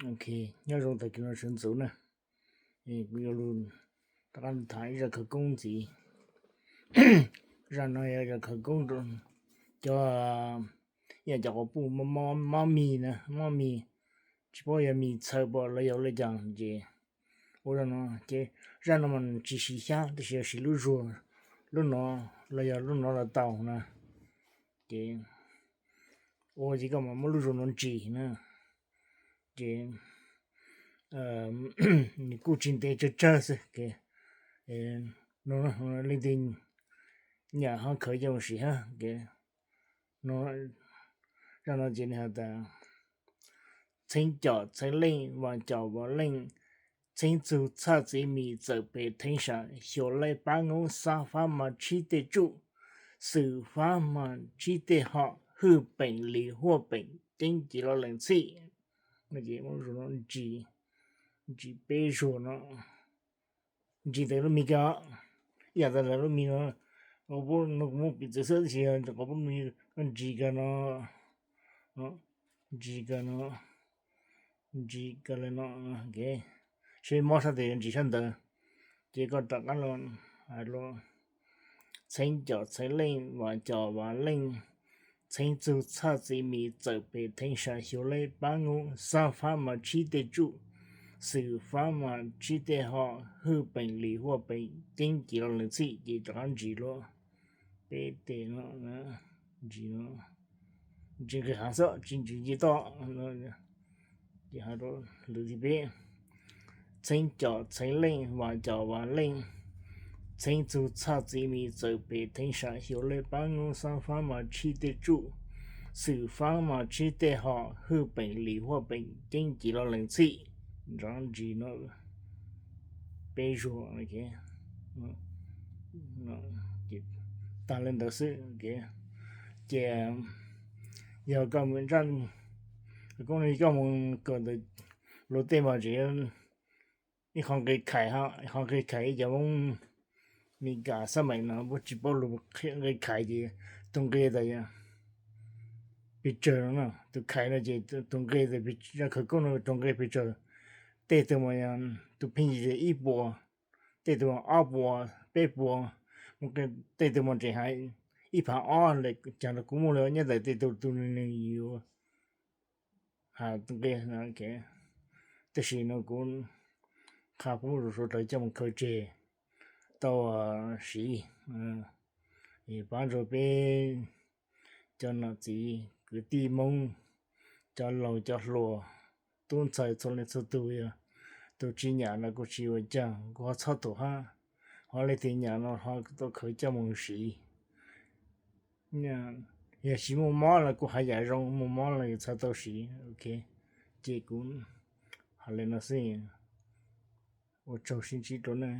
Ok, nyob zoo tag kis no sawv ntxov na, kuv yuav lug rov qab tham ib zaj khawv koob ntxiv. Zaj no yog zaj khawv koob rau cov, yog cov quas puj mob mis na, mob mis, tsis paub yog mis txhawv pom los yog li cas ces ua zaj no ces zaj no mas tsis siv xyab tab sis yog siv lub zuag, lub no los yog lub no los tau na. Ces ua ces koj mas muab lub zuag no ntsis na, ces nws kuj tsis ntev tsawg tsawg xwb. Leej twg nyiam ho khaws coj mus siv hab. Zaj no ces nws has tas, txheeb com txheeb leej, vas com vas leej, txheeb txug txhaj txiv mis txawm pem theeb sam, xyuas laij pab ngub, xab fab mas tshib tej tsuj, xwm fab mas tshib tej hom, hwj peem lis huaj peem, ceeb cis lo lees txhij. Ntsis, ntsis peb zuag no, ntsis ntawm lub mis ko, ib yam ntawm lub mis no, no kuv muab piv txwv xwb tab sis yog qhov ntsis ko no, ntsis ko no, ntsis ko li no, seb mob sab tes ntsis sab ntawd, ces koj rov qab los hais los, txheeb com txheeb leej, vas com vas leej, txheeb txug txhaj txiv mis txawm pem theeb sam, xyuas laij pab ngub, xab fab mas tshib tej tsuj, xwm fab mas tshib tej hom, hwj peem lis huaj peem, ceeb cis lo lees txhij. Ces rov qab ntsis luaj peb tes no, ntsis no, ntsis nqis hav xwb tsis ntsis nce toj. Ces hais rau lwm thib peb, txheeb com txheeb leej, vas com vas leej, txheeb txug txhaj txiv mis txawm pem theeb sam, xyuas laij pab ngub, xab fab mas tshib tej tsuj, xwm fab mas tshib tej hom, hwj peem lis huaj peem, ceeb cis lo lees txhij. Nrov ntsis no peb zuag, tag li ntawd xwb. Ces yog koj mus ntsaj, koj mus kawm ntawv luag tej mas tseem ib qho nqe khais, ib qho nqe khais ib cov Hmoob Mes Kas xab maim no puab tsis paub lus nqe khais ces tus nqe tas pes tsawg no, tus khais no ces tus nqe tas, zaj khawv koob no tus nqe pes tsawg. Tej tug mas tus pheej yig ib puas, tej tug ob puas, peb puas, tej tug mas tseem hais ib phav ob li. Cas los kuv muaj li nyob ntawm tej tug, tus nws yuav has nqe. Tab sis no kuv qha pub rau suav dlawg coj mus khaws tseg tau siv. Pab rau peb cov nom txiv kwv tij Hmoob, cov laus cov hluas, tub ntxhais txhua leej txhua tug, yog tus tsis nyiam los kuj tsis ua cas, kuj ho txhob thuam hab, ho leej twg nyiam no ho tau khaws coj mus siv. Yog tsis muaj mob los kuj hais yam zoo, muaj mob los yuav txhaj tau siv. Ok, ces kuv hais li no xwb, ua tsaug sib ntsib rau nej.